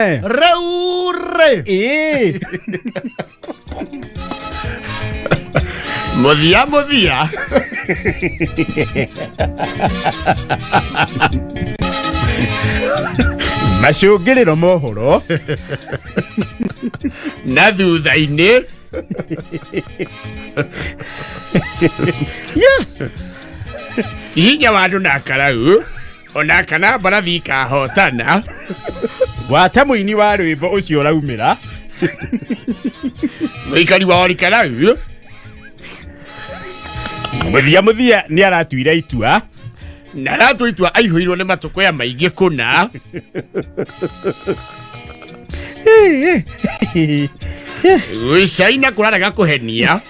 Rĩu rĩ. Ĩĩ. Mũthia mũthia. Macũngĩrĩro mohoro. Na thutha-inĩ. Hinya wa andũ na karau ona kana mbarathi ikahotana. Gwata mũini wa rwĩmbo ũcio ũraumĩra. Mũikari wa Orikarau. Mũthia mũthia nĩ aratuire itua. Na aratua itua aihũirwo nĩ matũkũya maingĩ kũna. Gũcaina kũrarega kũhenia.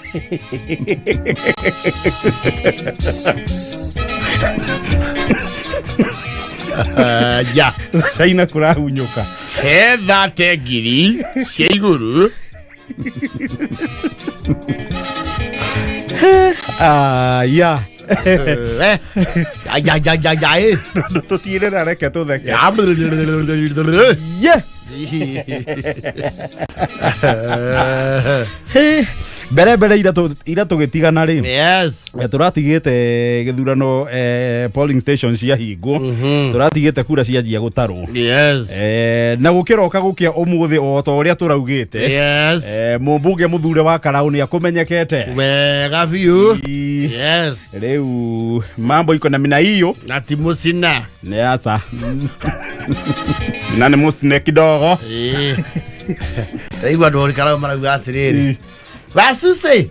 Ja caina kũrahunyũka. He thate ngiri cia igũrũ. Aya. Ya ya ya ya eh. Tondũ tũtirĩra reke tũtheke. Ya. Ye. Mbere mbere ira tũgĩtigana rĩ. Yes. Tũratigĩte gĩthurano polling station ciahingwo, tũratigĩte kura cianjia gũtarwo. Yes. Na gũkĩroka gũkĩa ũmũthĩ o ta ũrĩa tũraugĩte. Yes. Mũmbunge mũthure wa Karau nĩ akũmenyekete. Wega biũ. Yes. Rĩu mambo iko na mina hiyo. Na ti mũcina. Nĩ aca na nĩ mũcine kidogo. Ĩĩ. Ndaigua andũ orikara marauga atĩrĩrĩ. Wasusi.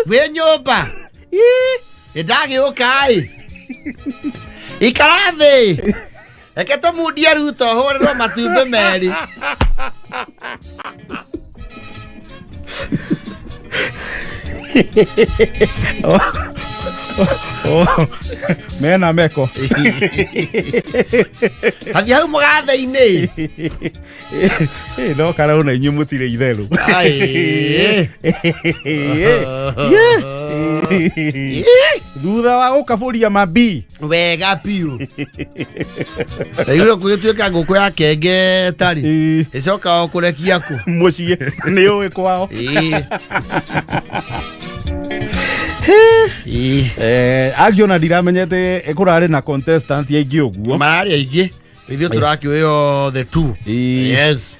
Wĩ nyũmba. Nĩ ndagĩũka ĩ. Ikara thĩ. Reke tũmundie Ruto hũrĩrwo matumbĩ merĩ. Oh, mena meko. Hathiĩ hau mũgathe-inĩ. No Karau na inyuĩ mũtirĩ itherũ. Ai. Thutha wa gũkabũria mabi. Wega biũ. Ndaigua gũgĩtuĩka ngũkũ ya kenge tarĩ. Ĩcoka o kũrekia kũ. Mũciĩ nĩ ũĩ kwao. Ĩĩ. Ĩĩ. Angiona ndiramenyete kũrarĩ na contestant aingĩ ũguo. Mararĩ aingĩ. Ithuĩ tũrakĩũĩ othe tu. Ĩĩ. Yes.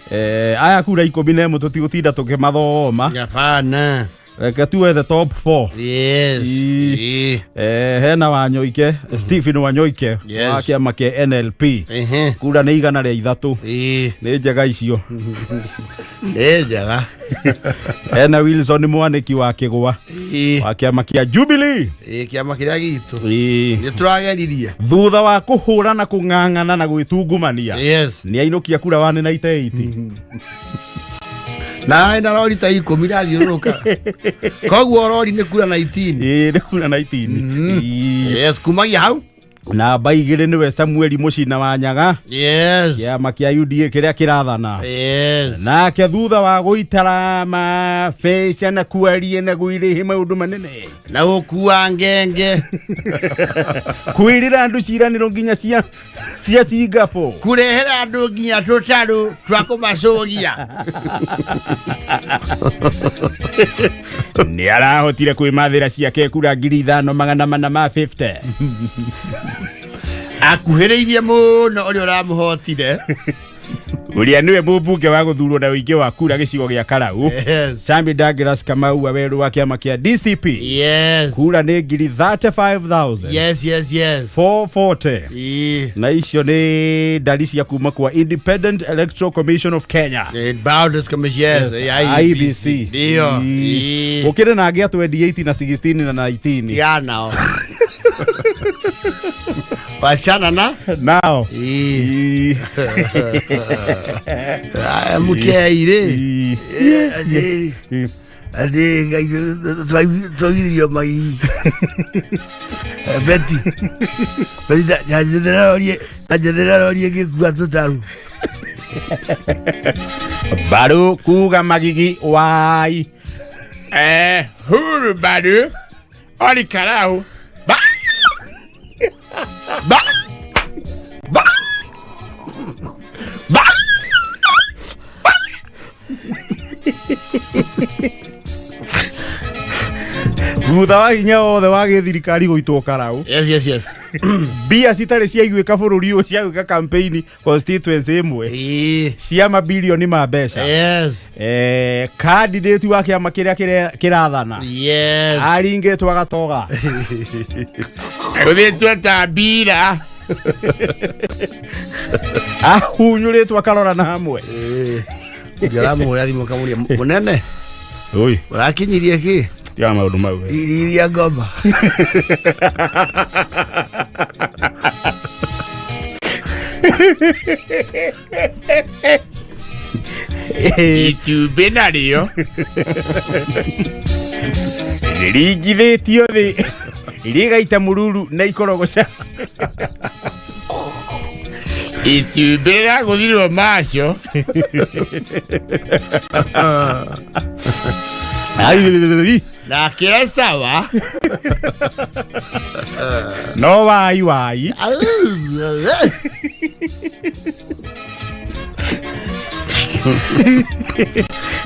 Aya kura 11 tũtigũtinda tũkĩmathoma. Hapana. Reke tuwe the top 4. Yes. Ĩĩ. Ĩĩ. Hena Wanyoike, Stephen Wanyoike Yes. wa kĩama kĩa NLP. Ehe. Kura nĩ 103. Ĩĩ. Nĩ njega icio. Nĩ njega. Hena Wilson Mwaniki wa Kĩgwa Ĩĩ. wa kĩama kĩa Jubilee. Ĩĩ kĩama kĩrĩa gitũ. Ĩĩ. Nĩ tũrageririe. Thutha wa kũhũrana kũng'ang'ana na gwĩtungumania Yes. nĩ ainũkia kura 198. Na ena rori ta 10 rathiũrũrũka. Koguo rori nĩ kura 19. Ĩĩ nĩ kura 19. Ĩĩ. Yes, kumagia hau. Namba 2 nĩwe Samueli Mũcina wa Nyaga. Yes. Kĩama kĩa UDA kĩrĩa kĩrathana. Yes. Nake thutha wa gũitara mabeca na kwaria na gwĩrĩhe maũndũ manene Na gũkua ngenge. Kwĩrĩra andũ ciranĩro nginya cia Singapore. Kũrehera andũ nginya tũtarũ twa kũmacũgia. Nĩ arahotire kwĩmathĩra ciake kura 5450. Akuhĩrĩirie mũno ũrĩa ũramũhotire. Ũrĩa nĩwe mũmbunge wa gũthurwo na ũingĩ wa kura gĩcigo gĩa Karau. Yes. Sami Douglas Kamau wa werũ wa kĩama kĩa DCP. Yes. Kura nĩ ngiri 35,000. Yes, yes, yes. 440. Ĩĩ. Na icio nĩ ndari cia kuma kwa Independent Electoral Commission of Kenya. Boundaries Commission, yes, IEBC. Ndio. Ĩĩ. Ĩĩ. Gũkĩrĩ na angĩ a 28 na 16 na 19. Tigana nao. Wachana na Nao. Ĩĩ. Ĩĩ. Aya, mũkei rĩ. Ĩĩ. Ĩĩ. Ĩĩ. Atĩ Ngai twagithirio magigi. Beti. Beti tanjethera rori tanjethera rori ĩngĩkua tũtarũ. Baru kuga magigi wai. Huru baru. Oli Karau. Ba. Ba. Ba. Ba. Thutha wa hinya wothe wa gĩthirikari gũitwo karau, Yes, yes, yes. mbia citarĩ ciaiguĩka bũrũri ũyũ cia gwĩka campaign constituency ĩmwe cia mabilioni ma mbeca, candidate wa kĩama kĩrĩa kĩrathana aringĩtwo agatoga. Gũthĩtwo ta mbira. Ahunyũrĩtwo akarora na hamwe. Ndiramũhũrĩra thimũ kamũria mũnene. Oi. Ũrakinyirie kĩ? Tiga maũndũ mau we. Iria ngomba. Itumbĩ narĩo. Ringithĩtio thĩ rĩgaita mũruru na ikorogoca. Itumbĩ rĩragũthirwo macio. Ai, Nake sawa. No wai wai.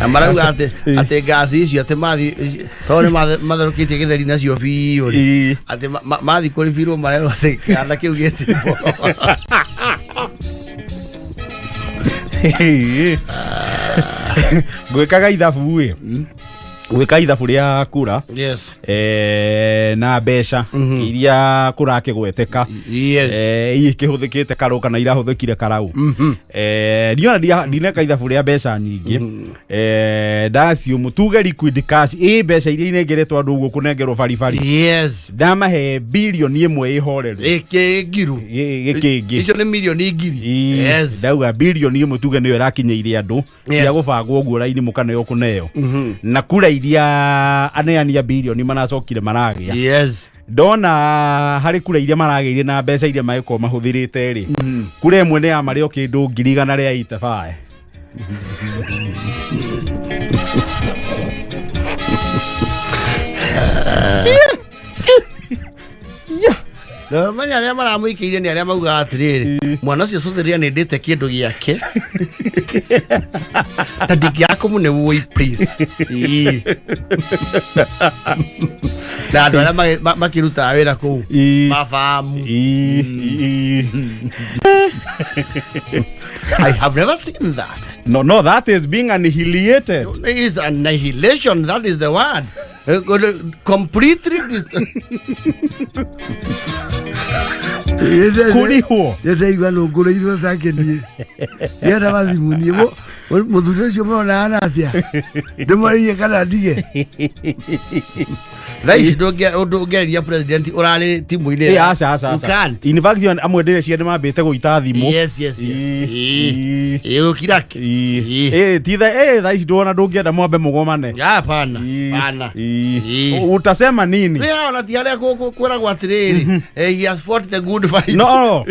Na marauga atĩ ngaci icio atĩ mathi tondũ nĩ matherũkĩtie gĩtheri nacio biũ rĩ, atĩ mathi kũribirwo marerwo atĩ kĩganda kĩu gĩtimbo. Gwĩkaga ithabu ĩ, gwĩka ithabu rĩa kura na mbeca iria kũrakĩgweteka ikĩhũthĩkĩte karau kana irahũthĩkire karau. Niona ndineka ithabu rĩa mbeca nyingĩ. Ndaciũmũ tuge liquid cash ĩ mbeca iria inengeretwo andũ ũguo kũnengerwo baribari, ndamahe 1 billion ĩhoreru. Ĩkĩ ngiru. Gĩkĩngĩ. Icio nĩ mirioni ngiri. Ndauga 1 billion tuge nĩyo ĩrakinyĩire andũ cia gũbangwo ũguo raini mũkaneo kũneo na kura iria aneani a bilioni maracokire maragĩa. Ndona harĩ kura iria maragĩire na mbeca iria magĩkorwo mahũthĩrĩte rĩ, kura ĩmwe nĩ ya marĩ o kĩndũ 185,000. Na menya arĩa maramũikĩire nĩ arĩa maugaga atĩrĩrĩ, mwana ũcio cũthĩrĩria nĩ ndĩte kĩndũ gĩake na ndingĩaga kũmũne woi please. Ĩĩ. Na andũ arĩa makĩrutaga wĩra kũu mabamu. Ii. I have never seen that. No, that is being annihilated. Is annihilation, that is the word. Completely Kũrihwo. Nĩndaigua nũngũrĩirwo take niĩ ngĩenda mathimu niĩ mũthuri ũcio mũrona ana atĩa ndĩmwaririe kana ndige. Thaa ici ũndũ ũngĩarĩria president ũrarĩ timu-inĩ. Aca, aca, You aca. can't. In fact, amwe ndĩreciria nĩ mambĩte gũita thimũ. Yes. Ĩĩ, gũkira. Titha thaa ici ndwona ndũngĩenda mwambe mũgomane. Hapana. Hapana. Utasema nini? We hawa na ti arĩa kwĩragwo atĩrĩrĩ, he has fought the good fight. No,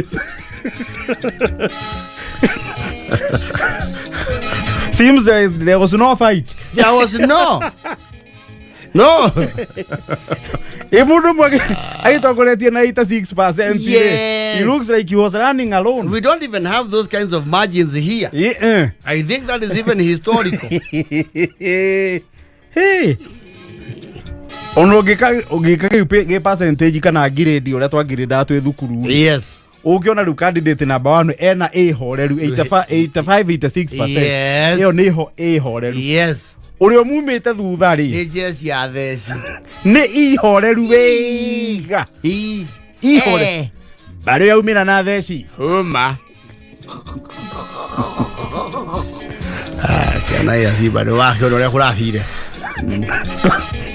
seems there was no fight. There was no. Ĩ mũndũ ũmwe agĩtongoretie na 86%. He looks like he was running alone. We don't even have those kinds of margins here. I think that is even historical. Hey. Ona ũngĩka gĩ percentage kana grade ũrĩa twangirĩndaga twĩ thukuru, ũngĩona rĩu candidate number one ena ĩ horeru 85 85 86%, ĩyo nĩ ho ĩ horeru. Ũrĩa ũmumĩte thutha rĩ, Nĩ njeci ya theci. Nĩ ihoreru wega. Ihore barĩ yaumĩra na theci. Huma kĩana ya simba nĩ wakĩona ũrĩa kũrathire.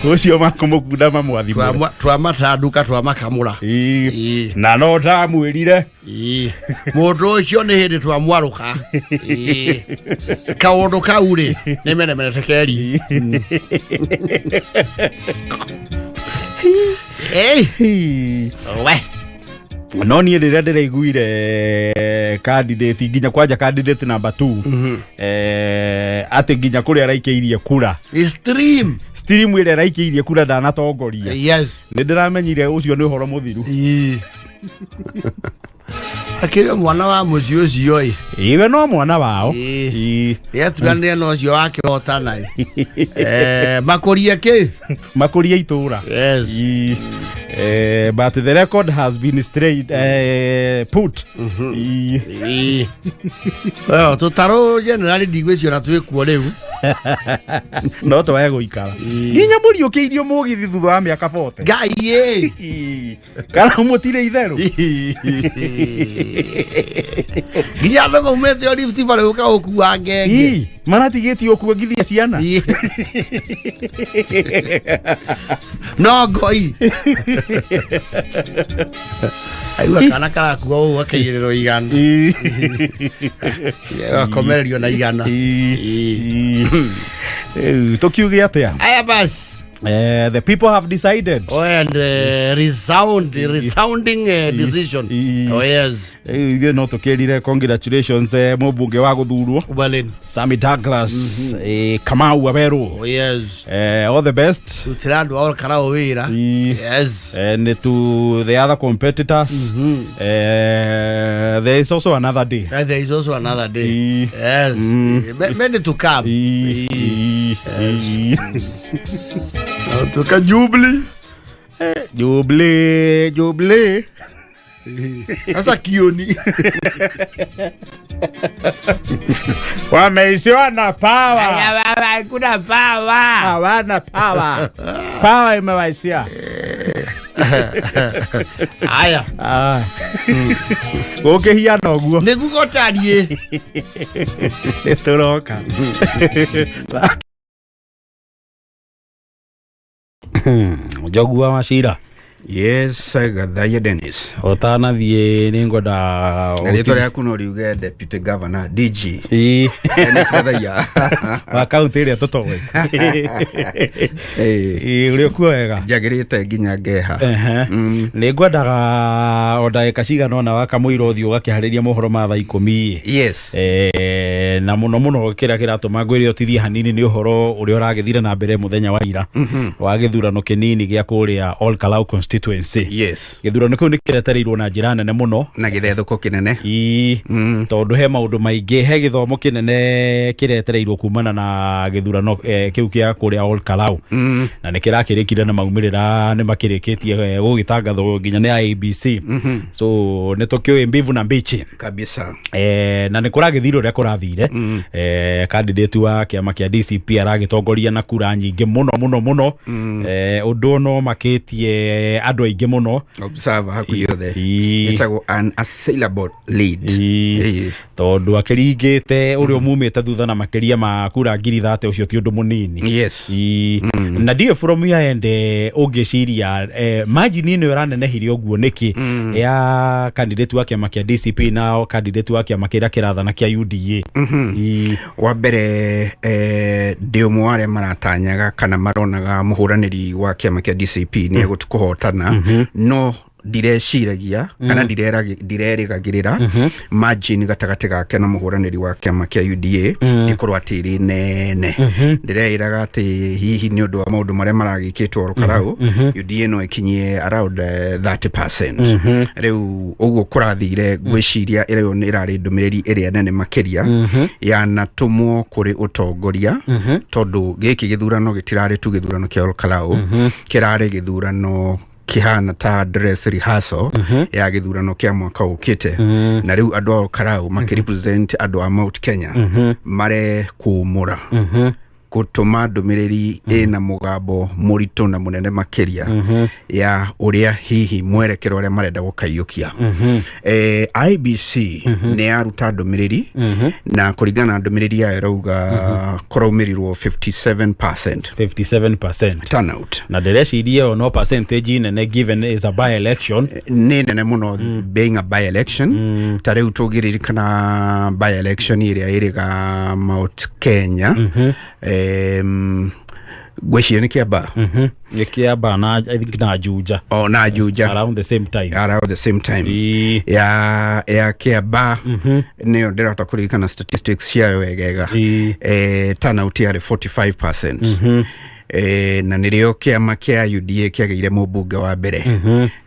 Ũcio makũmũkunda mamwathimũre. Twamatanduka twamakamũra. Ĩĩ. Na no ndamwĩrire. Ĩĩ. Mũndũ ũcio nĩ hĩndĩ twamwarũka. Ĩĩ. Kaũndũ kau rĩ nĩ menemene keri. Ĩĩ. We. No niĩ rĩrĩa ndĩraiguire candidate nginya kwanja candidate number 2 atĩ nginya kũrĩa araikĩirie kura, Stream. Stream ĩrĩa araikĩirie kura ndanatongoria, nĩ ndĩramenyire ũcio nĩ ũhoro mũthiru. Ĩĩ. Akĩrĩ mwana wa mũciĩ ũcio ĩ. Iwe no mwana wao. Ĩĩ. Ĩĩ. Nĩaturanĩre na ũcio wakĩhotana ĩ. Makũrie kĩ? Makũrie itũra. Yes. Ĩĩ. But the record has been straight put. Ĩĩ. Ĩĩ. Well, tũtarũ generally ndigwĩciona twĩkuo rĩu. No twage gũikara Ĩĩ. nginya mũriũkĩirio mũgithi thutha wa mĩaka 40. Ngai ĩ. Ĩĩ. Kana mũtirĩ itherũ. Nginya andũ maumĩte o Rift Valley gũka gũkua ngenge. Ĩĩ, maratigĩtio kuongithia ciana. Ĩĩ. No ngoi. Aigua kana karakua ũũ gakaigĩrĩrwo 100. Ĩĩ. Gakomererio na 100. Ĩĩ. Rĩu tũkiuge atĩa? Aya basi. The people have decided. Oh, and resounding decision. Oh, yes. Rĩu ithuĩ no tũkĩrire congratulations mũmbunge wa gũthurwo Berlin. Sammy Douglas, Kamau Waweru. Oh, yes. All the best. Rutĩra andũ a Olkarau wĩra. Ĩĩ. Yes. And to the other competitors, there is also another day. And there is also another day. Ĩĩ. Yes. Many to come. Ĩĩ. Ĩĩ. Ĩĩ. Tuka Jubilee. Jubilee, Jubilee. Sasa kioni. Wameishiwa na power. Kuna power. Hawana power. Power imewaishia. Haya. Ah. Gũkĩhiana ũguo. Nĩguo gũtariĩ. Nĩ tũroka. Njogua wa Cira. Yes, Gathaiya Dennis. Ũtanathiĩ nĩ ngwenda Na rĩtwa rĩaku no riuge Deputy Governor DG. Ĩĩ. Dennis Gathaiya. Wa kaunti ĩrĩa tũtoĩ. Ĩĩ. Ĩĩ, ũrĩ ũkuo wega? Njagĩrĩte nginya ngeha. Ehe. Nĩ ngwendaga o ndagĩka cigana ũna wakamũira ũthiĩ ũgakĩharĩria mohoro ma thaa 10. Yes. Na mũno mũno kĩrĩa kĩratũma ngwĩre ũtithie hanini nĩ ũhoro ũrĩa ũragĩthire na mbere mũthenya wa ira wa gĩthurano kĩnini gĩa kũrĩa Ol Kalou constituency. Yes. Gĩthurano kĩu nĩ kĩretereirwo na njĩra nene mũno. Na gĩthethũko kĩnene. Ii, tondũ he maũndũ maingĩ, he gĩthomo kĩnene kĩretereirwo kumana na gĩthurano kĩu kĩa kũrĩa Ol Kalou, na nĩ kĩrakĩrĩkire na maumĩrĩra nĩ makĩrĩkĩtie gũgĩtangathwo nginya nĩ IEBC, so nĩ tũkĩũĩ mbivu na mbichi. Kabisa. Na nĩ kũragĩthire ũrĩa kũrathire, candidate wa kĩama kĩa DCP aragĩtongoria na kura nyingĩ mũno mũno mũno, ũndũ no makĩtie andũ aingĩ mũno. Observer hakuhĩ othe. Ii. Ĩtagwo unassailable lead. Ii. Ĩĩ. Tondũ akĩringĩte ũrĩa ũmumĩte thutha na makĩria ma kura 30,000, ũcio ti ũndũ mũnini. Yes. Ii. Na ndiũĩ from your end, ũngĩciria margin ĩno ĩranenehire ũguo nĩkĩ ya candidate wa kĩama kĩa DCP na candidate wa kĩama kĩrĩa kĩrathana kĩa UDA? Ii. Wa mbere, ndĩ ũmwe wa arĩa maratanyaga kana maronaga mũhũranĩri wa kĩama kĩa DCP nĩ egũkũhotana, no ndireciragia kana ndirerĩgagĩrĩra margin gatagatĩ gake na mũhũranĩri wa kĩama kĩa UDA ĩkorwo atĩ ĩrĩ nene. Ndĩreĩraga atĩ hihi nĩ ũndũ wa maũndũ marĩa maragĩkĩtwo Olkalou, UDA no ĩkinyie around 30%. Rĩu ũguo kũrathire, ngwĩciria ĩyo nĩ ĩrarĩ ndũmĩrĩri ĩrĩa nene makĩria yanatũmwo kũrĩ ũtongoria, tondũ gĩkĩ gĩthurano gĩtirarĩ tu gĩthurano kĩa Olkalou, kĩrarĩ gĩthurano kĩhana ta dress rehearsal ya gĩthurano kĩa mwaka ũkĩte. Na rĩu andũ a Olkalou makĩrepresent andũ a Mount Kenya marekũmũra gũtũma ndũmĩrĩri ĩna mũgambo mũritũ na mũnene makĩria ya ũrĩa hihi mwerekero ũrĩa marenda gũkaiyũkia. IEBC nĩ yaruta ndũmĩrĩri, na kũringana na ndũmĩrĩri yayo ĩrauga kũraumĩrirwo 57% 57% turnout. Na ndĩreciria ĩyo no percentage nene given is a by election. Nĩ nene mũno being a by election. Ta rĩu tũngĩririkana by election ĩrĩa ĩrĩga Mount Kenya, ngwĩciria nĩ Kĩambaa. Nĩ Kĩambaa na I think na Juja. O na Juja. Around the same time. Around the same time. Ii. Ya Kĩambaa nĩyo ndĩrahota kũririkana statistics ciayo wegega. Ii. Turnout yarĩ 45%, na nĩrĩo kĩama kĩa UDA kĩagĩire mũmbunge wa mbere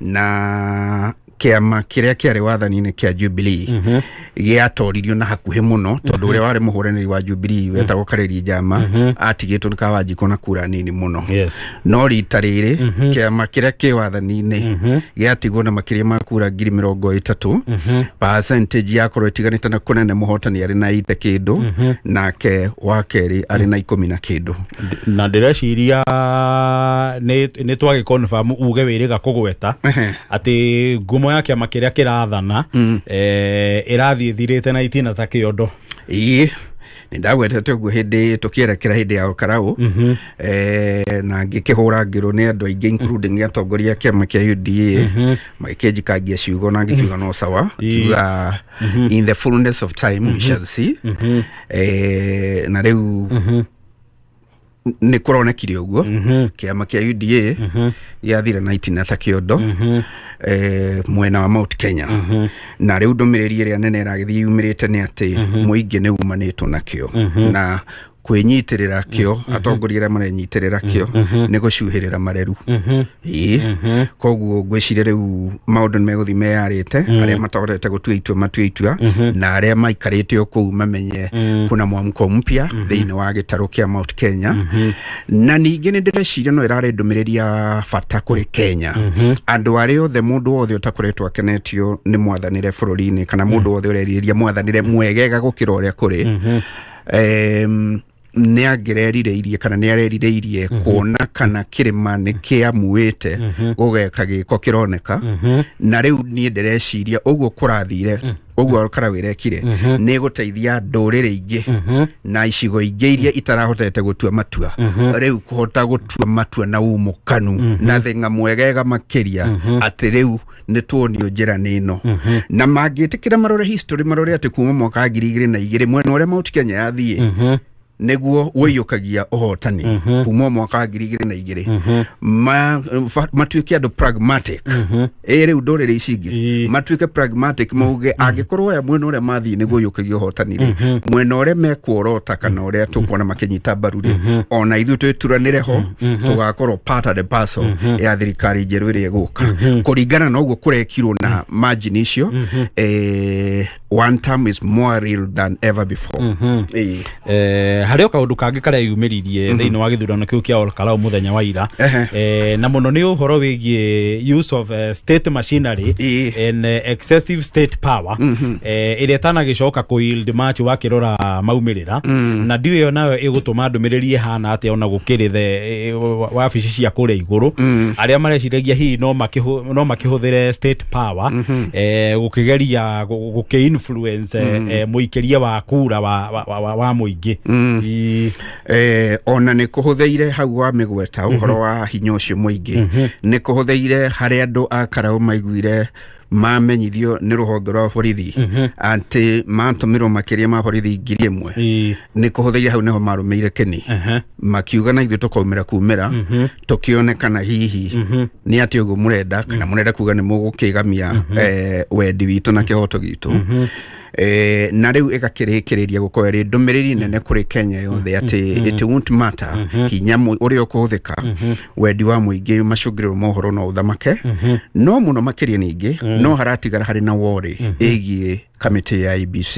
na Kĩama kĩrĩa kĩarĩ wathani-inĩ kĩa Jubilee gĩatoririo na hakuhĩ mũno, tondũ ũrĩa warĩ mũhũranĩri wa Jubilee wetagwo Kareri Njama atigĩtwo nĩ Kawanjikũ na kura nini mũno. No rita rĩrĩ kĩama kĩrĩa kĩ wathani-inĩ gĩatigwo na makĩria ma kura 30,000. Percentage yakorwo ĩtiganĩte na kũnene, mũhotani arĩ na ite kĩndũ, nake wa kerĩ arĩ na 10 na kĩndũ. Na ndĩreciria nĩ twagĩ confirm uge wĩrĩga kũgweta atĩ ngumo ya kĩama kĩrĩa kĩrathana ĩrathiĩ ĩthirĩte na itina ta kĩondo. Ĩĩ, nĩ ndagwetete ũguo hĩndĩ tũkĩerekera hĩndĩ ya ũkaraũ, na ngĩkĩhũra ngĩrwo nĩ andũ aingĩ, including atongoria a kĩama kĩa UDA, magĩkĩnjikangia ciugo na ngĩkiuga no sawa, kiuga in the fullness of time we shall see. Na rĩu nĩ kũronekire ũguo, kĩama kĩa UDA gĩathire na itina ta kĩondo mwena wa Mount Kenya. Na rĩu ndũmĩrĩri ĩrĩa nene ĩragĩthiĩ yumĩrĩte nĩ atĩ mũingĩ nĩ umanĩtwo nakĩo na kwĩnyitĩrĩra kĩo, atongoria arĩa marenyitĩrĩra kĩo nĩ gũcuhĩrĩra mareru. Ĩĩ, koguo ngwĩciria rĩu maũndũ nĩ megũthiĩ meyarĩte, arĩa matahotete gũtua itua matue itua, na arĩa maikarĩte o kũu mamenye kuna mwamko mpya thĩinĩ wa gĩtarũ kĩa Mount Kenya. Na ningĩ nĩ ndĩreciria no ĩrarĩ ndũmĩrĩri ya bata kũrĩ Kenya, andũ arĩa othe, mũndũ wothe ũtakoretwo akenetio nĩ mwathanĩre bũrũri-inĩ, kana mũndũ wothe ũrerirĩria mwathanĩre mwegega gũkĩra ũrĩa kũrĩ, nĩ angĩrerirĩirie kana nĩ arerirĩirie kuona kana kĩrĩma nĩ kĩamuĩte gũgeka gĩko kĩroneka. Na rĩu niĩ ndĩreciria ũguo kũrathire, ũguo Karau ĩrekire, nĩ gũteithia ndũrĩrĩ ingĩ na icigo ingĩ iria itarahotete gũtua matua rĩu kũhota gũtua matua na umũkanu na thĩng'a mwegega makĩria, atĩ rĩu nĩ tuonio njĩra nĩ ĩno. Na mangĩtĩkĩra marore history, marore atĩ kuma mwaka wa 2002 mwena ũrĩa Mount Kenya yathiĩ nĩguo wĩiyũkagia ũhotani, kuma mwaka wa 2002, matuĩke andũ pragmatic. Ĩ rĩu ndũrĩrĩ ici ingĩ matuĩke pragmatic, mauge angĩkorwo aya mwena ũrĩa mathiĩ nĩguo ũiyũkagia ũhotani rĩ, mwena ũrĩa mekuorota kana ũrĩa tũkuona makĩnyita mbaru rĩ, ona ithuĩ twĩturanĩre ho, tũgakorwo part and parcel ya thirikari njerũ ĩrĩa ĩgũka. Kũringana na ũguo kũrekirwo na margin icio, one term is more real than ever before. Ĩĩ. Harĩ o kaũndũ kangĩ karĩa yumĩririe thĩinĩ wa gĩthurano kĩu kĩa Olkalou mũthenya wa ira, na mũno nĩ ũhoro wĩgiĩ use of state machinery and excessive state power, ĩrĩa ĩtanagĩcoka kũ yield much wakĩrora maumĩrĩra. Na ndiũ ĩyo nayo ĩgũtũma ndũmĩrĩri ĩhana atĩa, ona gũkĩrĩ the wabici cia kũrĩa igũrũ arĩa mareciragia hihi no makĩhũthĩre state power gũkĩgeria gũkĩ influence mũikĩria wa kura wa mũingĩ? Ona nĩ kũhũthĩire hau wa mĩgweta ũhoro wa hinya ũcio mũingĩ, nĩ kũhũthĩire harĩa andũ a Karau maiguire mamenyithio nĩ rũhonge rwa borithi atĩ matũmĩrwo makĩria ma borithi 1,000. Nĩ kũhũthĩire hau nĩho marũmĩire Keni, makiuga na ithuĩ tũkaumĩra kumĩra tũkĩone kana hihi nĩ atĩ ũguo mũrenda, kana mũrenda kuga nĩ mũgũkĩgamia wendi witũ na kĩhoto gitũ. Na rĩu ĩgakĩrĩkĩrĩria gũkorwo ĩrĩ ndũmĩrĩri nene kũrĩ Kenya yothe atĩ it won't matter hinya ũrĩa ũkũhũthĩka, wendi wa mũingĩ macũngĩrĩro ma ũhoro no ũthamake. No mũno makĩria ningĩ no haratigara harĩ na worry ĩgiĩ kamĩtĩ ya IEBC.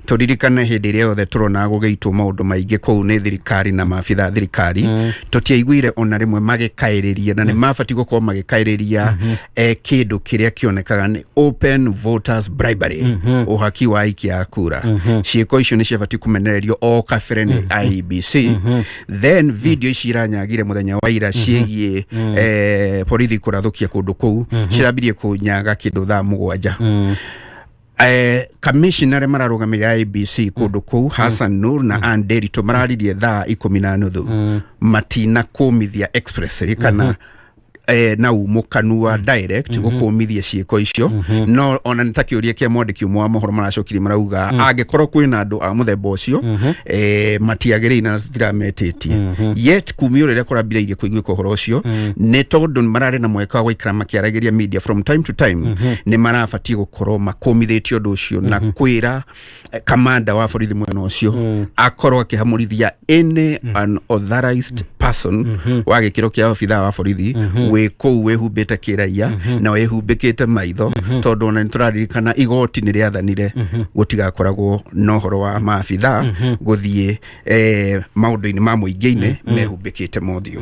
Tũririkane hĩndĩ ĩrĩa yothe tũrona gũgĩitwo maũndũ maingĩ kũu nĩ thirikari na maabitha a thirikari, tũtiaiguire ona rĩmwe magĩkaĩrĩria, na nĩ mabatiĩ gũkorwo magĩkaĩrĩria kĩndũ kĩrĩa kĩonekaga nĩ open voters bribery, ũhaki wa aikia a kura. Ciĩko icio nĩ ciabatiĩ kũmenererio o kabere nĩ IEBC. Then video ici iranyagire mũthenya wa ira ciĩgiĩ borithi kũrathũkia kũndũ kũu cirambirie kũnyaga kĩndũ thaa 7. Commissioner arĩa mararũgamĩrĩra IEBC kũndũ kũu, Hassan Nur na Ann Nderitu, mararirie thaa 10:30, matina kũmithia expressly kana na umũkanu wa direct gũkũmithia ciĩko icio. No ona nĩ ta kĩũria kĩa mwandĩki ũmwe wa mohoro maracokirie, marauga angĩkorwo kwĩna andũ a mũthemba ũcio, matiagĩrĩire na tũtirametĩtie yet. Kumia rĩrĩa kũrambĩrĩirie kũiguĩka ũhoro ũcio, nĩ tondũ mararĩ na mweke wa gũikara makĩaragĩria media from time to time, nĩ marabatiĩ gũkorwo makũmithĩtie ũndũ ũcio na kwĩra kamanda wa borithi mwena ũcio akorwo akĩhamũrithia any unauthorized person. person wa gĩkĩro kĩa obithaa wa borithi wĩ kũu wĩhumbĩte kĩraia na wĩhumbĩkĩte maitho, tondũ ona nĩ tũraririkana igoti nĩ rĩathanire gũtigakoragwo na ũhoro wa maabithaa gũthiĩ maũndũ-inĩ ma mũingĩ-inĩ mehumbĩkĩte mothiũ.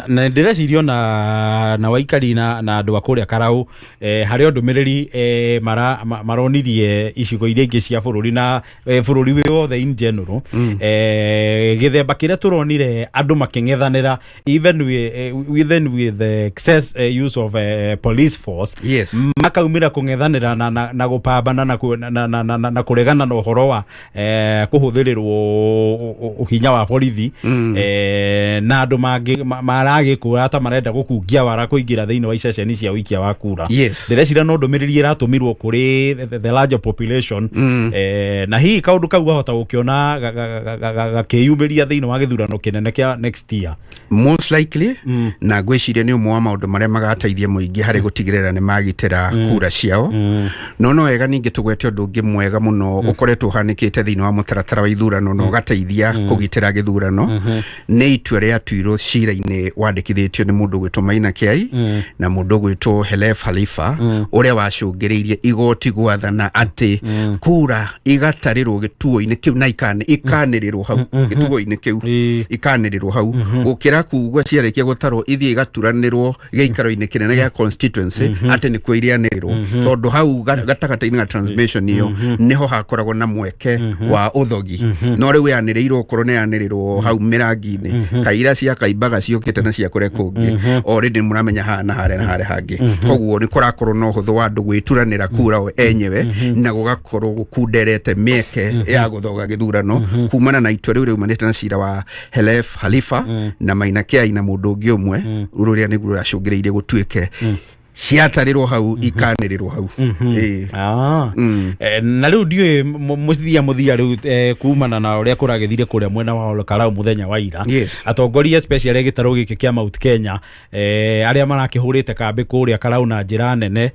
Na ndĩreciria ona na waikari na andũ a kũrĩa Karau harĩ o ndũmĩrĩri maronirie icigo iria ingĩ cia bũrũri na bũrũri wĩ wothe in general, gĩthemba kĩrĩa tũronire andũ makĩng'ethanĩra even with the excess use of police force, makaumĩra kũng'ethanĩra na gũpambana na kũregana na ũhoro wa kũhũthĩrĩrwo hinya wa borithi, na andũ mangĩ maragĩkũra ta marenda gũkungia wara kũingĩra thĩinĩ wa iceceni cia ũikia wa kura. Ndĩreciria no ndũmĩrĩri ĩratũmirwo kũrĩ the larger population, na hihi kaũndũ kau gahota gũkĩona gakĩyumĩria thĩinĩ wa gĩthurano kĩnene kĩa next year. Most likely, na ngwĩciria nĩ ũmwe wa maũndũ marĩa magateithia mũingĩ harĩ gũtigĩrĩra nĩ magitĩra kura ciao. No wega ningĩ tũgwete ũndũ ũngĩ mwega mũno ũkoretwo ũhanĩkĩte thĩinĩ wa mũtaratara wa ithurano na ũgateithia kũgitĩra gĩthurano, nĩ itua rĩatuirwo cira-inĩ wandĩkithĩtio nĩ mũndũ ũgwĩtwo Maina Kiai na mũndũ ũgwĩtwo Khelef Khalifa, ũrĩa wacũngĩrĩirie igoti gwathana atĩ kura igatarĩrwo gĩtuo-inĩ kĩu na ikanĩrĩrwo hau gĩtuo-inĩ kĩu, ikanĩrĩrwo hau, gũkĩra kugua ciarĩkia gũtarwo ithiĩ igaturanĩrwo gĩikaro-inĩ kĩnene gĩa constituency atĩ nĩkuo irianĩrĩrwo, tondũ hau gatagatĩ-inĩ ga transmission ĩyo nĩho hakoragwo na mweke wa ũthogi. No rĩu yanĩrĩirwo, okorwo nĩ yanĩrĩrwo hau mĩrangi-inĩ, kaira cia kaimbaga ciũkĩte na cia kũrĩa kũngĩ, already mũramenya haha na harĩa na harĩa hangĩ. Koguo nĩ kũrakorwo na ũhũthũ wa andũ gwĩturanĩra kura o enyewe na gũgakorwo gũkunderete mĩeke ya gũthoga gĩthurano kumana na itua rĩu rĩumanĩte na cira wa Khelef Khalifa na Maina Kiai na mũndũ ũngĩ ũmwe, rũrĩa nĩguo rũracũngĩrĩirie gũtuĩke ciatarĩrwo hau, ikanĩrĩrwo hau. Ĩĩ. Na rĩu ndiũĩ mũthia mũthia rĩu, kumana na ũrĩa kũragĩthire kũrĩa mwena wa Ol Kalou mũthenya wa ira, atongoria especially gĩtarũ gĩkĩ kĩa Mount Kenya, arĩa marakĩhũrĩte kambĩ kũrĩa Karau na njĩra nene,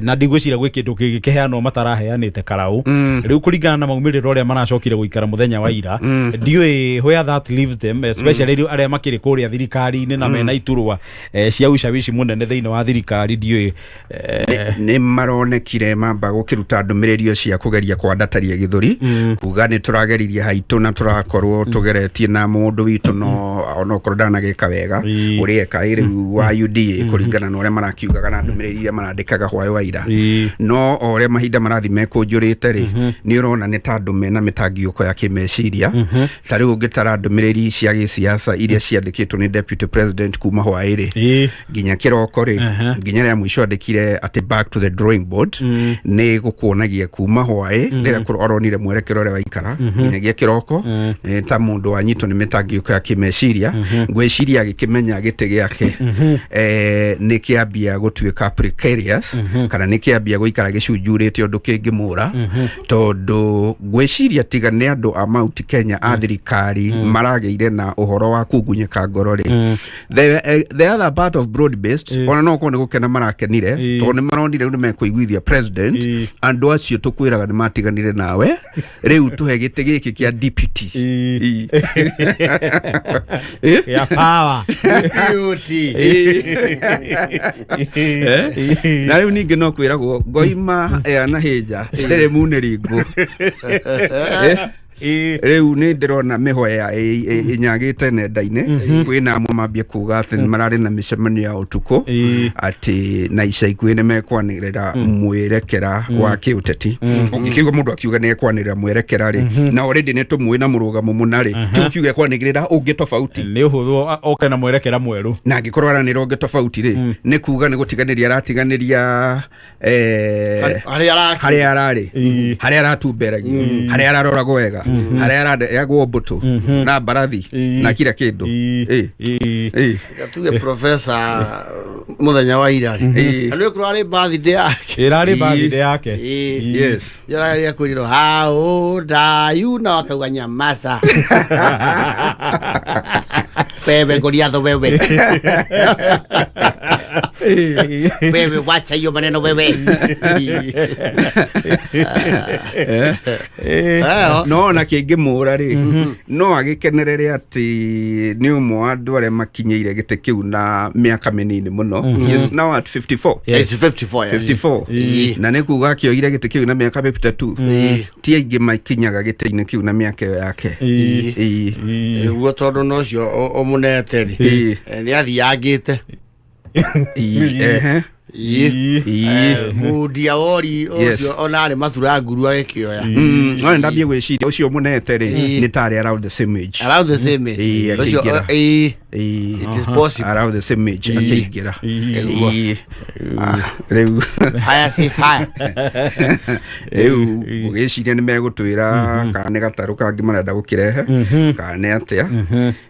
na ndigwĩciria gwĩ kĩndũ kĩngĩkĩheanwo mataraheanĩte Karau. Rĩu kũringana na maumĩrĩro ũrĩa maracokire gũikara mũthenya wa ira, ndiũĩ where that leaves them, especially rĩu arĩa makĩrĩ kũrĩa thirikari-inĩ na mena iturwa cia ushawishi mũnene thĩinĩ wa thirikari, ndiũĩ. Nĩ maronekire mamba gũkĩruta ndũmĩrĩri cia kũgeria kwandataria gĩthũri, kuga nĩ tũrageririe haitũ na tũrakorwo tũgeretie na mũndũ witũ, no onokorwo ndanagĩka wega ũrĩa eka ĩ rĩu wa UDA, kũringana na ũrĩa marakiugaga na ndũmĩrĩri iria marandĩkaga hwaĩ wa ira. No o ũrĩa mahinda marathi mekũnjũrĩte rĩ, nĩ ũrona nĩ ta andũ mena mĩtangiũko ya kĩmeciria. Ta rĩu ũngĩtara ndũmĩrĩri cia gĩsiasa iria ciandĩkĩtwo nĩ deputy president kuma hwaĩ rĩ nginya kĩroko rĩ, nginya rĩa mũico andĩkire atĩ "back to the drawing board", nĩ gũkuonagia kuma hwaĩ rĩrĩa aronire mwerekero ũrĩa waikara nginyagia kĩroko, ta mũndũ wanyitwo nĩ mĩtangĩko ya kĩmeciria. Ngwĩciria agĩkĩmenya gĩtĩ gĩake nĩ kĩambia gũtuĩka precarious, kana nĩ kĩambia gũikara gĩcunjurĩte ũndũ kĩngĩmũra, tondũ ngwĩciria tiga nĩ andũ a Mount Kenya a thirikari maragĩire na ũhoro wa kungunyĩka ngoro rĩ, the other part of broad based ona no korwo nĩ gũkena marakenire, tondũ nĩ maronire rĩu nĩ mekũiguithia president, andũ acio tũkwĩraga nĩ matiganire nawe, rĩu tũhe gĩtĩ gĩkĩ kĩa deputy. Ya power. Beauty. Na rĩu ningĩ no kwĩragwo ngoima yanahĩnja rĩrĩ munĩri ngũ. Rĩu nĩ ndĩrona mĩhoya ĩnyagĩte nenda-inĩ, kwĩna amwe mambie kuga atĩ nĩ mararĩ na mĩcemanio ya ũtukũ, atĩ na ica ikuhĩ nĩ mekwanĩrĩra mwerekera wa kĩũteti. Ũngĩkĩigua mũndũ akiuga nĩ ekwanĩrĩra mwerekera rĩ, na already nĩ tũmũĩ na mũrũgamo mũna rĩ, ti ũkiuga ekwanĩrĩra ũngĩ tofauti. Nĩ ũhũthũ oke na mwerekera mwerũ. Na angĩkorwo aranĩra ũngĩ tofauti rĩ, nĩ kuga nĩ gũtiganĩria aratiganĩria harĩa arakĩ harĩa ararĩ, harĩa aratumberagia, harĩa araroragwo wega, harĩa araheagwo mbũtũ na mbarathi na kila kĩndũ. Tuge professor mũthenya wa ira rĩ, na nĩ ũkorwo arĩ birthday yake. Ĩrarĩ birthday yake. Yararia kwĩrirwo how old are you, na wakauga nyamaza wewe, Goliatho wewe. Wewe wacha hiyo maneno wewe. Eh, No ona kĩngĩmũra rĩ, no agĩkenerere atĩ nĩ ũmwe wa andũ arĩa makinyĩire gĩtĩ kĩu na mĩaka mĩnini mũno. He is now at 54. It's 54, yes. 54. Na nĩ kuga akĩoire gĩtĩ kĩu na mĩaka 52. Ti aingĩ makinyaga gĩtĩ-inĩ kĩu na mĩaka ĩyo yake. Ĩĩ. Nĩguo, tondũ no ũcio ũmũnete rĩ, nĩ athiangĩte. Ĩĩ, ehe. Ĩĩ. Mundia wori ũcio ona arĩ matura nguru agĩkĩoya. No ndambie gwĩciria ũcio mũnete rĩ, nĩ tarĩ around the same age. Around the same age. Ĩĩ, Ũcio, akĩingĩra. ĩĩ, Ĩĩ. it is possible. Around the same age akĩingĩra. Ĩĩ. Ĩĩ. Ah, rĩu Fire si fire. Rĩu ũgĩciria nĩ megũtwĩra kana nĩ gatarũ kangĩ marenda gũkĩrehe kana nĩ atĩa.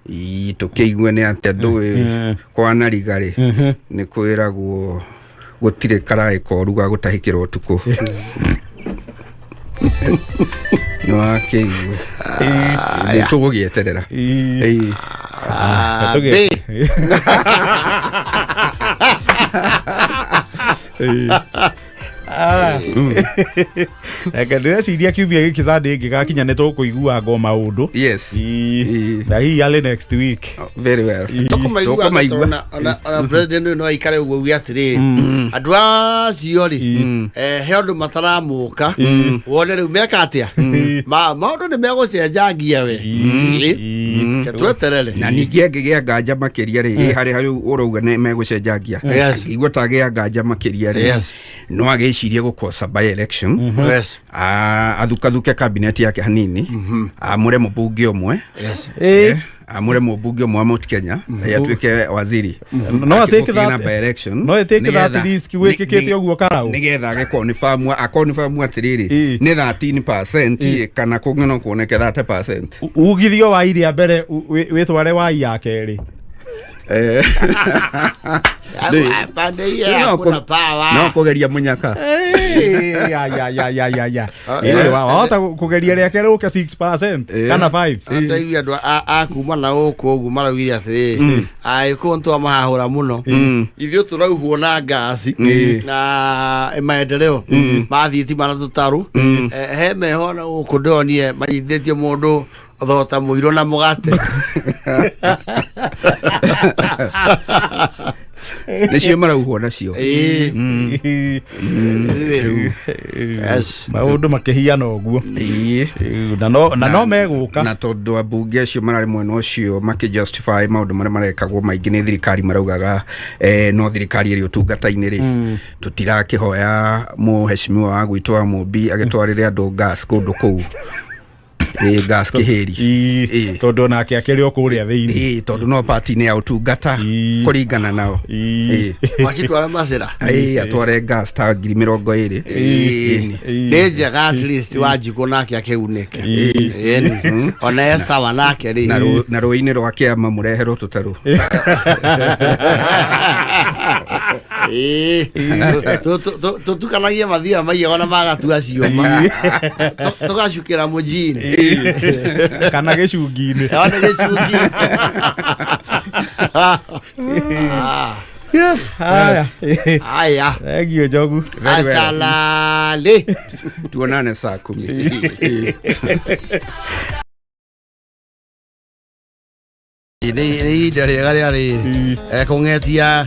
Ĩĩ, tũkĩigue nĩ atĩa. Ndũĩ kwanariga rĩ, nĩ kwĩragwo gũtirĩ karaĩ koru ga gũtahĩkĩra ũtukũ. Nĩ wakĩigue nĩ tũgũgĩeterera. Ĩĩ. Ah, B. Reke ndĩreciria kiumia gĩkĩ Sunday ĩngĩgakinya nĩ tũkũigua ngo maũndũ. Yes. Na hihi arĩ next week. Very well. Tũkũmaigua. Tũkũmaigua. Ona president ũyũ no aikare ũguo uge atĩrĩrĩ, andũ acio rĩ, he ũndũ mataramũka wone rĩu meka atĩa. Maũndũ nĩ megũcenjangia we. Ĩ, reke tweterere. Na ningĩ angĩgĩa nganja makĩria rĩ, ĩ harĩ harĩ ũrauga nĩ megũcenjangia, angĩigua ta agĩa nganja makĩria rĩ, no agĩcirie gũkosa by election. Athukathuke cabinet yake hanini, amũre mũmbunge ũmwe. Amũre mũmbunge ũmwe wa Mount Kenya, atuĩke waziri. No atake Akĩgũkinya by election. No atake that risk wĩkĩkĩte ũguo karau. Nĩgetha age akonfirm atĩrĩrĩ, nĩ 13% kana kũngĩ no kuoneke 30%. Ugithio wa iria mbere wĩtware wai ya kerĩ. Pande hiyo No hakuna power. No kũgeria mũnyaka. Eh, ya ya ya ya ya ya. Wahota kũgeria rĩa kerĩ ũke 6% kana 5. Ndaigua andũ a kuma na gũkũ ũguo maraugire atĩrĩrĩ, agĩkũyũ nĩ twamahahũra mũno, ithuĩ tũrauhwo na ngasi na maendeleo ma thitima na tũtarũ. He meho na gũkũ ndĩronire manyitithĩtie mũndũ thota mũirũ na mũgate. Nĩcio marauhwo nacio. Ĩĩ. Yes. Maũndũ makĩhiana ũguo. Na no megũka. Na tondũ ambunge acio mararĩ mwena ũcio makĩjustify maũndũ marĩa marekagwo maingĩ nĩ thirikari, maraugaga no thirikari ĩrĩ ũtungata-inĩ rĩ, tũtirakĩhoya mũheshimiwa wa gwitũ wa Mũmbi agĩtwarĩre andũ gas kũndũ kũu. Ĩ, gas kĩhĩri. Ĩĩ, tondũ onake akĩrĩ o kũrĩa thĩinĩ. Ĩ, tondũ no party-inĩ ya ũtungata kũringana nao. Wacitwara macĩra. Ĩ, atware gas ta 20,000. Ĩĩ. Nĩ njega, at least Wanjikũ nake akĩgunĩke. Ĩni. Ona e sawa nake rĩ. Na rũĩ-inĩ rwa kĩama mũreherwo tũtarũ. Ĩĩ. Tũtukanagie mathia maiyago na magatua ciũma, tũgacukĩra mũjini. Kana gĩcungi-inĩ. Ona gĩcungi. Ah, Haya. Haya. Thank you, Njogu. Asalale. Tuonane saa 10. Nĩ ihinda rĩega rĩa rĩrĩ kũng'etia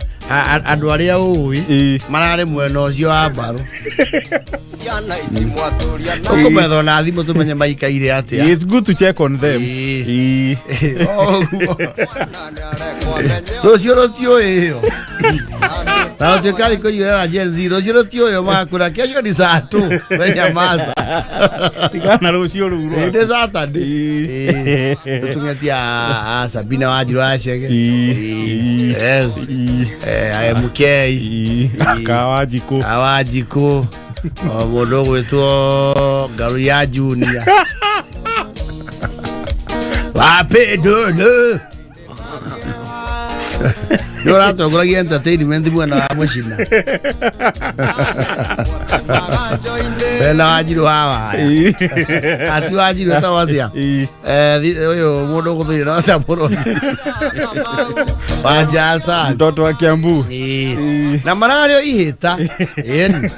andũ arĩa ũĩ mararĩ mwena ũcio wa mbarũ, ũkũmethwo na thimũ tũmenye maikaire atĩa. It's good to check on them. Ĩĩ. Ũguo. Rũciũ rũtiũĩ ĩyo na gũtuĩka thikũ icio na Gen Z, rũciũ rũtiũĩ, magakũra kesho ni saa tu wenyamaza. Tigana rũciũ rũu rwaku. Nĩ Saturday. Tũtung'etia a Sabina Wanjiru wa Chege. Yes. MK. Kawanjikũ. Awanjikũ, o mũndũ ũgwĩtwo Ngaru ya Junior wapĩndũndũ nĩ ũratongoragia entertainment mwena wa mũcina. Wena Wanjiru wa waya. Ati Wanjiru ta wathia. Eh, uyu mundu guthire no ta murothi. Wanja Mtoto wa Kiambu. Ĩĩ. Na marario ihĩta. Ĩni.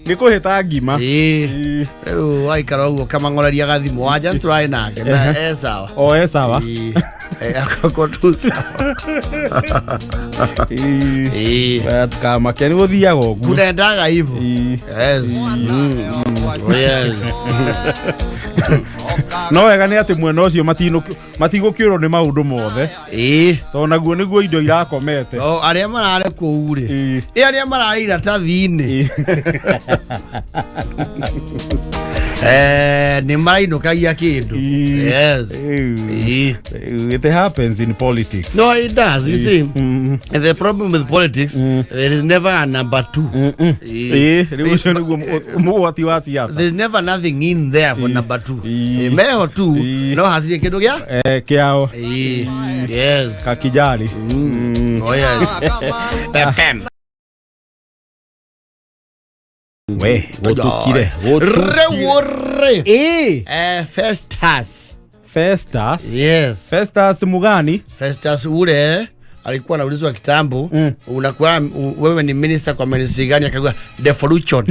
Nĩ kũhĩta ngima. Ĩĩ. Rĩu waikara ũguo kamang'oreria gathimũ wanja nĩtũrarĩ nake na e sawa. O e sawa. Ĩĩ. Eh, akorwo tu sawa. Ĩĩ. Tukamake nĩ gũthiaga ũguo. Kunaendaga hivyo. Yes. Oh, yes. No wega nĩ atĩ mwena ũcio matigũkĩũrwo nĩ maũndũ mothe. Ĩĩ. Tondũ naguo nĩguo indo irakomete. O arĩa mararĩ kũu rĩ. Ĩ arĩa mararĩ iratathi-inĩ. Eh, nĩ marainũkagia kĩndũ. Yes. Ĩĩ. It happens in politics. No, it does. You see, the problem with politics, there is never a number two. Ĩĩ. Ĩĩ, rĩu ũcio nĩguo mũgwati wa siasa. There's never nothing in there for number two. Ĩĩ. Ĩĩ, meho tu Ĩĩ. no hatirĩ kĩndũ gĩa Eh, kĩao. Ĩĩ. Yes. Kakijari. Oh, yes. Pem, pem. We, gũtukire. Rĩu rĩ. Ĩĩ. Eh, Festus. Festus. Yes. Festus Mugani. Festus ule alikuwa anaulizwa kitambo, unakuwa wewe ni minister kwa ministry gani? Akagua devolution.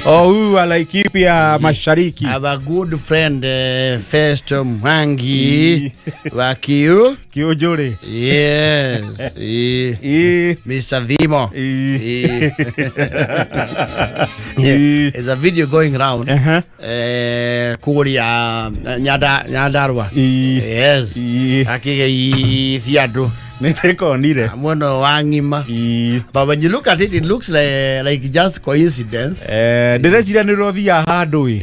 Oh, huyu wa Laikipia Mashariki. I have a good friend Festo Mwangi wa Kiu. Kiunjuri. Yes. Eh, Mr. Dhimo. Eh. There's a video going round. Eh, kuria nyada Nyandarua. Yes. Akigeithia andũ Nĩ ndĩkonire. Mwena wa ng'ima. But when you look at it, it looks like just coincidence. Eh, ndĩreciria nĩ ũrothiaga handũ ĩ.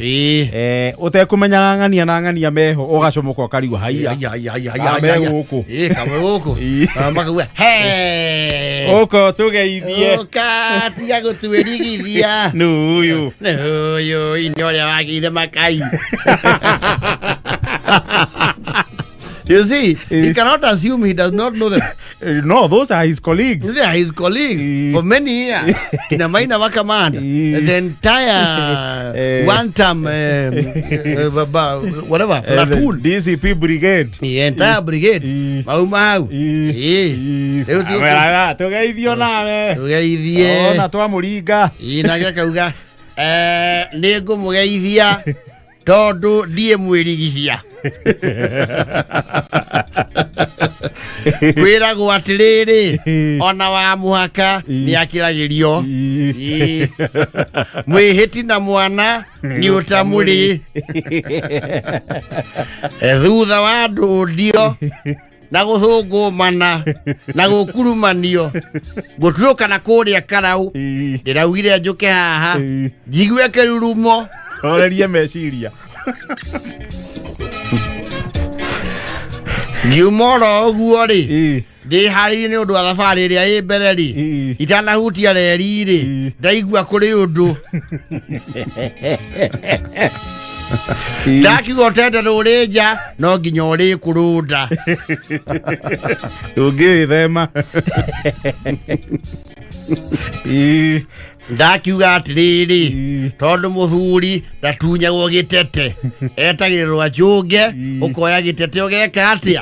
Eh, ũtekũmenyaga ng'ania na ng'ania meho ũgacomoka ũkarigwo haiya. Haiya, haiya, haiya, Kamwe haiya, haiya. gũkũ. Ĩĩ, kamwe gũkũ. Na makauga, "Hey!" Ũka ũtũgeithie. Ũka, tiga gũtwĩrigithia. Nũ ũyũ? Nĩ ũyũ, ini ũrĩa wagĩire makai. You see, he cannot assume he does not know them. No, those are his colleagues. They are his colleagues for many years. Kina Maina Wakamanda, the entire one term, whatever, platoon. The DCP brigade. The entire brigade. Mau mau. Rĩu Ameraga, tũgeithio nawe. Tũgeithie. Ona twamũringa. Ĩĩ, nake akauga, nĩ ngũmũgeithia tondũ ndiĩ mwĩrigithia. Kwĩragwo atĩrĩrĩ, ona wa mũhaka nĩ akĩragĩrio. Ĩĩ. Mwĩhĩti na mwana nĩ ũtamũrĩ. Thutha wa ndũndio na gũthũngũmana na gũkurumanio gũtuũkana kũrĩa karau, ndĩraugire njũke haha njigue kĩrurumo. Horerie meciria. Ngiuma oro ũguo rĩ, ndĩharĩirie nĩ ũndũ wa thabarĩ ĩrĩa ĩ mbere rĩ, itanahutia reri rĩ, ndaigua kũrĩ ũndũ. Ndakiuga ũtende rũrĩ nja no nginya ũrĩ kũrũnda. Ũngĩwĩthema. Ndakiuga atĩrĩrĩ, tondũ mũthuri ndatunyagwo gĩtete, etagĩrĩrwo acũnge, ũkoya gĩtete ũgeka atĩa?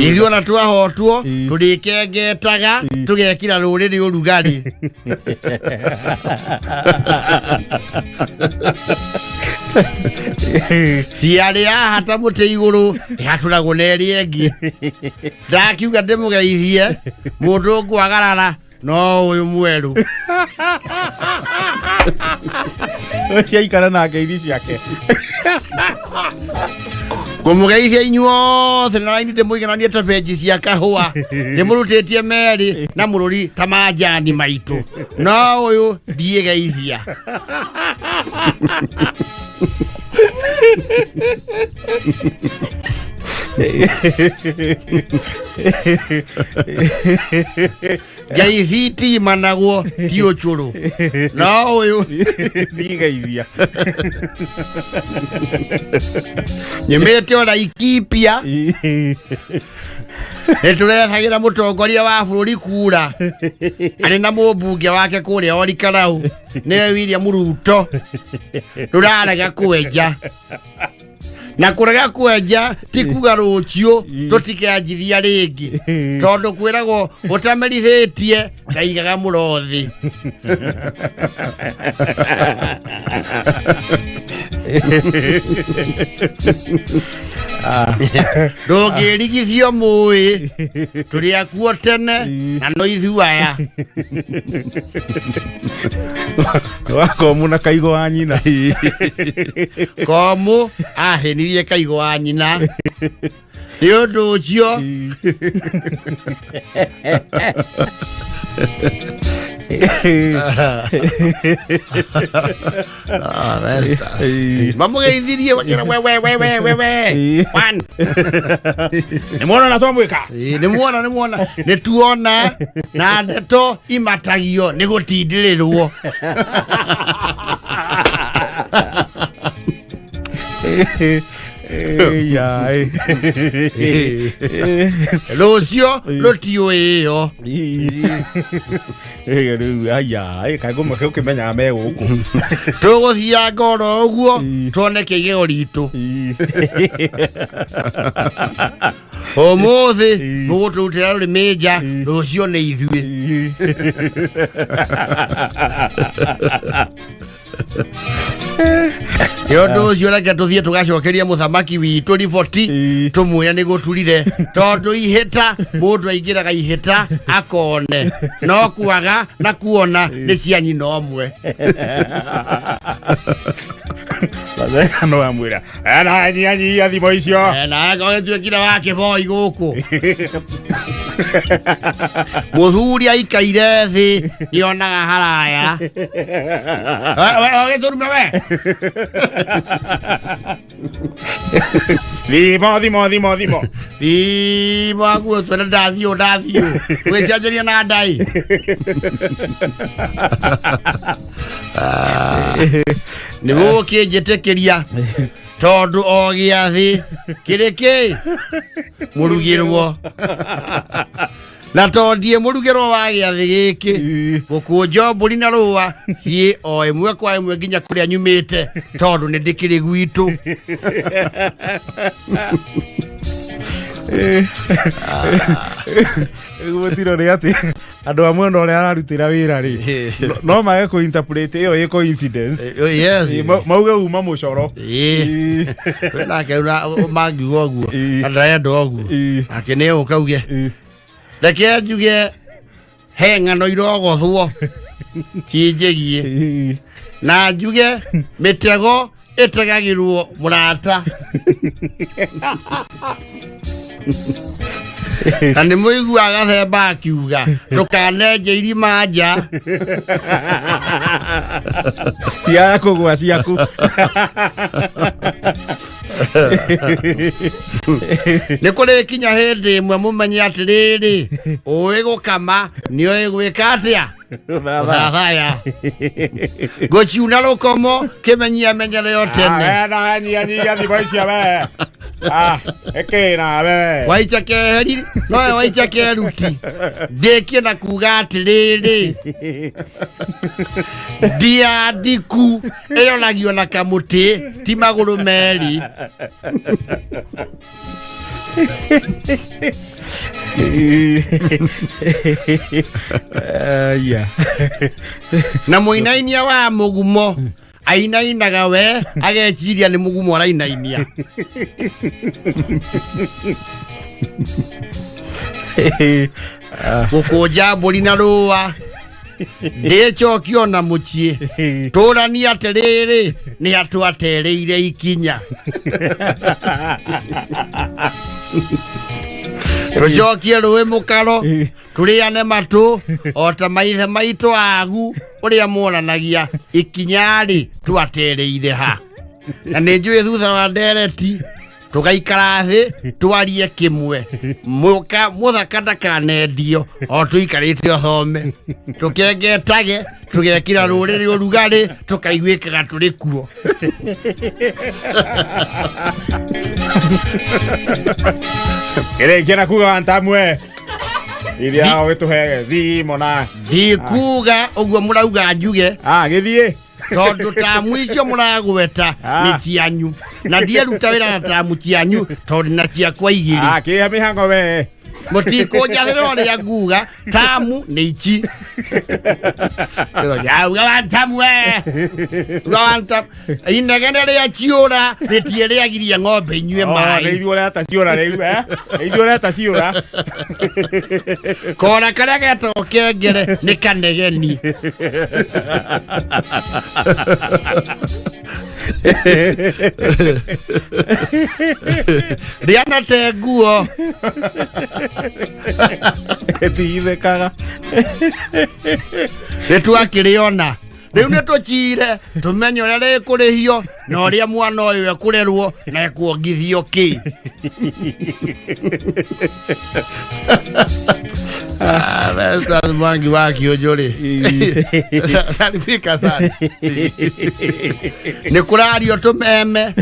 Ithuĩ ona twahotwo tũrĩkengetaga tũgekĩra rũrĩrĩ ũrugarĩ. Thiarĩ yahata mũtĩ igũrũ ĩhatũragwo na ĩrĩa ĩngĩ. Ndakiuga ndĩmũgeithie mũndũ ngwagarara no ũyũ mwerũ. Ũcio aikara na ngeithi ciake. Ngũmũgeithia inyuothe na raini ndĩmũigananie ta benji cia kahũa, ndĩmũrutĩtie merĩ na mũrũri ta manjani maitũ, no ũyũ ndiĩgeithia. Ngeithi itimanagwo ti ũcũrũ, no ũyũ ndigeithia. Nyumĩte o Laikipia. Nĩ tũrethagĩra mũtongoria wa bũrũri kura arĩ na mũmbunge wake kũrĩa Orikarau nĩwe William Ruto rũrarega kwenja na kũrega kwenja ti kuga rũciũ tũtikanjithia rĩngĩ tondũ kwĩragwo ũtamerithĩtie ndaigaga mũrothi. Ndũngĩrigithio mũĩ tũrĩ akuo tene na no ithuĩ aya. Wakomu na kaigo wa nyina. Komu ahĩnirie kaigo wa nyina nĩ ũndũ ũcio. Ah, Vestas. Mamũgeithirie wakĩra we we we we we we one. Nĩ mwona na twamwĩka. Ĩĩ, nĩ muona nĩ muona nĩ tuona na ndeto imatagio nĩ gũtindĩrĩrwo. Rũciũ rũtiũĩ ĩyo. Rĩu aya kaĩ ũkĩmenyaga me gũkũ. Tũgũthianga oro ũguo tuone kĩgeo ritũ ũmũthĩ mũgũtũrutĩra rũrĩmĩ nja, rũciũ nĩ ithuĩ. Nĩ ũndũ ũcio reke tũthiĩ tũgacokerie mũthamaki witũ riboti tũmwĩre nĩ gũturire tondũ ihĩta mũndũ aingĩraga ihĩta akone no kwaga na kuona nĩ cia nyina ũmwe. Matheka no amwĩra na nyihanyihia thimũ icio. Na gagĩtuĩkire wa kĩboi gũkũ mũthuri aikaire thĩ nĩonaga haraya. Gĩtũrume we. Thimo thimo thimo thimo. Thimo aguo twene ndathiũ ndathiũ gwĩcenjeria na ndai. Nĩ mũgũkĩnjĩtĩkĩria tondũ o gĩathĩ kĩrĩ kĩ mũrugĩrwo na tondie mũrugĩrwo wa gĩathĩ gĩkĩ gũkũnjo mbũri na rũa thiĩ o ĩmwe kwa ĩmwe nginya kũrĩa nyumĩte tondũ nĩ ndĩkĩrĩ gwitũ. Gũtiro nĩ atĩ andũ a mwena ũrĩa ararutĩra wĩra rĩ no mage kũ interpret ĩyo ĩ coincidence. Yes. Mauge uma mũcoro. Ĩĩ. We nake mangiuga ũguo na ndarenda ũguo nake nĩ ũkauge reke njuge he ng'ano irogothwo ti njĩgiĩ na njuge mĩtego ĩtegagĩrwo mũrata na nĩ mũiguaga gathemba akiuga ndũkanenje irima nja. Tiaga kũgwa ciaku. Nĩ kũrĩ kinya hĩndĩ ĩmwe mũmenye atĩrĩrĩ ũĩ gũkama nĩ ũĩ gwĩka atĩa thathaya ngũciuna rũkomo kĩmenyia menyere o tene. Na nyihanyihia thimũ icio we. Ah, ĩkĩ nawe. Waicha keheri nowe waicha keruti ndĩkie na kuga atĩrĩrĩ ndia ndiku ĩronagio na kamũtĩ ti magũrũ merĩ. Aya. Na mũinainia wa mũgumo ainainaga we ageciria nĩ mũgumo arainainia. Gũkũnja mbũri na rũa ndĩcokio na mũciĩ tũrania atĩrĩrĩ nĩ atwatereire ikinya tũcokie rũĩ mũkaro tũrĩane matũ o ta maithe maitũ agu ũrĩa monanagia ikinya-rĩ twatereire ha na nĩ njũĩ thutha wa ndereti. Tũgaikara thĩ twarie kĩmwe, mũka mũthaka ndakanendio o tũikarĩte ũthome, tũkengetage, tũgekĩra rũrĩrĩ ũrugarĩ, tũkaiguĩkaga tũrĩ kuo. Ĩrĩkia na kuga wantamwe iria ũgĩtũhe thimo na Ndikuga ũguo mũrauga njuge. Ah, gĩthiĩ. Tondũ tamu icio mũragweta nĩ cianyu, na ndieruta wĩra na tamu cianyu tondũ na ciakwa igĩrĩ. Ah, kĩhe mĩhango we. Mũtikũnjathĩra ũrĩa nguga, tamu nĩ ici. Uga wa tamu we, uga wa tamu. Inegene rĩa ciũra rĩtie rĩagirie ng'ombe inyue Oh, nĩ maĩ. ithuĩ ũreta ciũra rĩu, eh? Nĩ ithuĩ ũreta ciũra. Kora karĩa getagwo kengere nĩ kanegeni. Rĩana te nguo. Tigithĩkaga. Nĩ twakĩrĩona rĩu, nĩ tũcire tũmenye ũrĩa rĩkũrĩhio na ũrĩa mwana ũyũ ekũrerwo na ekuongithio kĩ. Ah, Festus Mwangi wa Kĩũnjũ rĩ, salimika sana. Nĩ kũrario tũmeme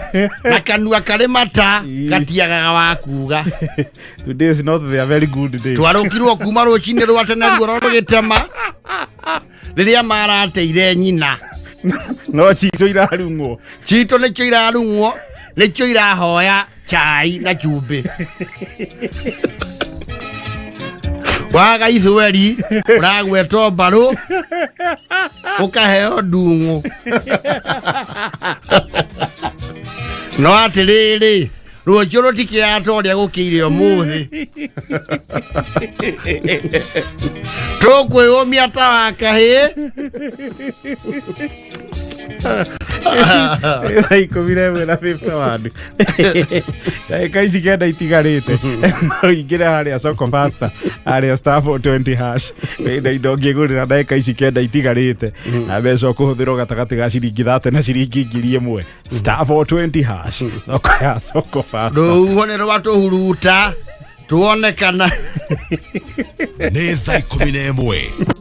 na kanua karĩ mata gatiagaga wa kuga. Today is not a very good day. Twarũkirwo kuma rũcinĩ rwa tene ruoro rũgĩtema rĩrĩa marateire nyina. No citũ irarung'wo. Citũ nĩkĩo irarung'wo, nĩkĩo irahoya chai na cumbĩ. Waga ithweri ũragwetwo mbarũ ũkaheo ndung'u, no atĩrĩrĩ, rũciũ rũtikĩaga ta ũrĩa gũkĩire ũmũthĩ. Tũkwĩyũmia ta wa kahĩĩ. Thaa 11 na 51, ndagĩka ici 9 itigarĩte, no ingĩre harĩa Soko Fasta, harĩa *420#, wĩna indo ũngĩgũrĩra ndagĩka ici 9 itigarĩte na mbeca ũkũhũthĩrwo gatagatĩ ga ciringi 30 na ciringi 1000. *420#, thoko ya Soko Fasta. Rũhuho nĩ rwatũhuruta tuone kana Nĩ thaa 11.